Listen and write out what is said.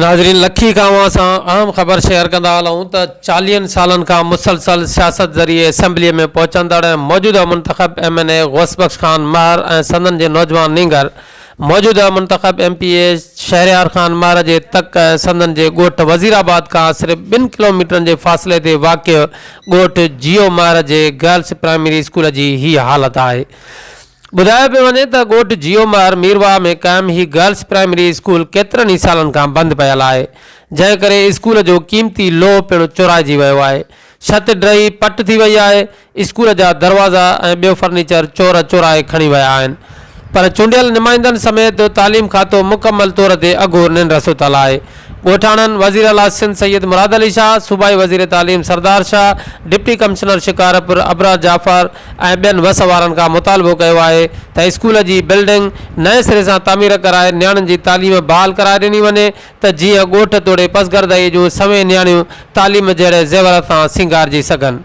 ناظرين لکي کان اوهان سان اهم خبر شيئر ڪندا هلون ته چاليهن سالن کان مسلسل سياست ذريعي اسيمبلي ۾ پهچندڙ ۽ موجوده منتخب M N A Ghaus Bakhsh Khan Mahar ۽ سندن جي نوجوان نينگر موجوده منتخب M P A Shehryar Khan Mahar جي تڪ ۽ سندن جي ڳوٺ وزير آباد کان صرف ٻن ڪلوميٽرن جي فاصلي تي واقع ڳوٺ جيو مهر جي گرلس پرائمري اسڪول جي هي حالت آهي. ٻڌايو پيو وڃي ته ڳوٺ جيو مهر ميرواهه ۾ قائم هي گرلس پرائمري اسڪول ڪيترن ئي سالن کان بند پيل آهي، جنهن ڪري اسڪول جو قيمتي لوهه پڻ چورائجي ويو آهي، ڇت ڊهي پٽ ٿي وئي آهي، اسڪول جا دروازا ۽ ٻيو فرنيچر چور چورائي کڻي ويا آهن پر چونڊيل نمائندن سميت تعليم کاتو مڪمل طور تي اگهور ننڊ ستل آهي. ڳوٺاڻن وزيراعليٰ سنڌ سيد مراد علي شاهه، صوبائي وزير تعليم سردار شاهه، ڊپٽي ڪمشنر شڪارپور ابرار جعفر ۽ ٻين وس وارن کان مطالبو ڪيو آهي ته اسڪول جي بلڊنگ نئين سري سان تعمير ڪرائي نياڻين جي تعليم بحال ڪرائي ڏني وڃي ته جيئن ڳوٺ توڙي پسگردائي جون سوين نياڻيون تعليم جهڙي زيور سان سينگارجي سگهن.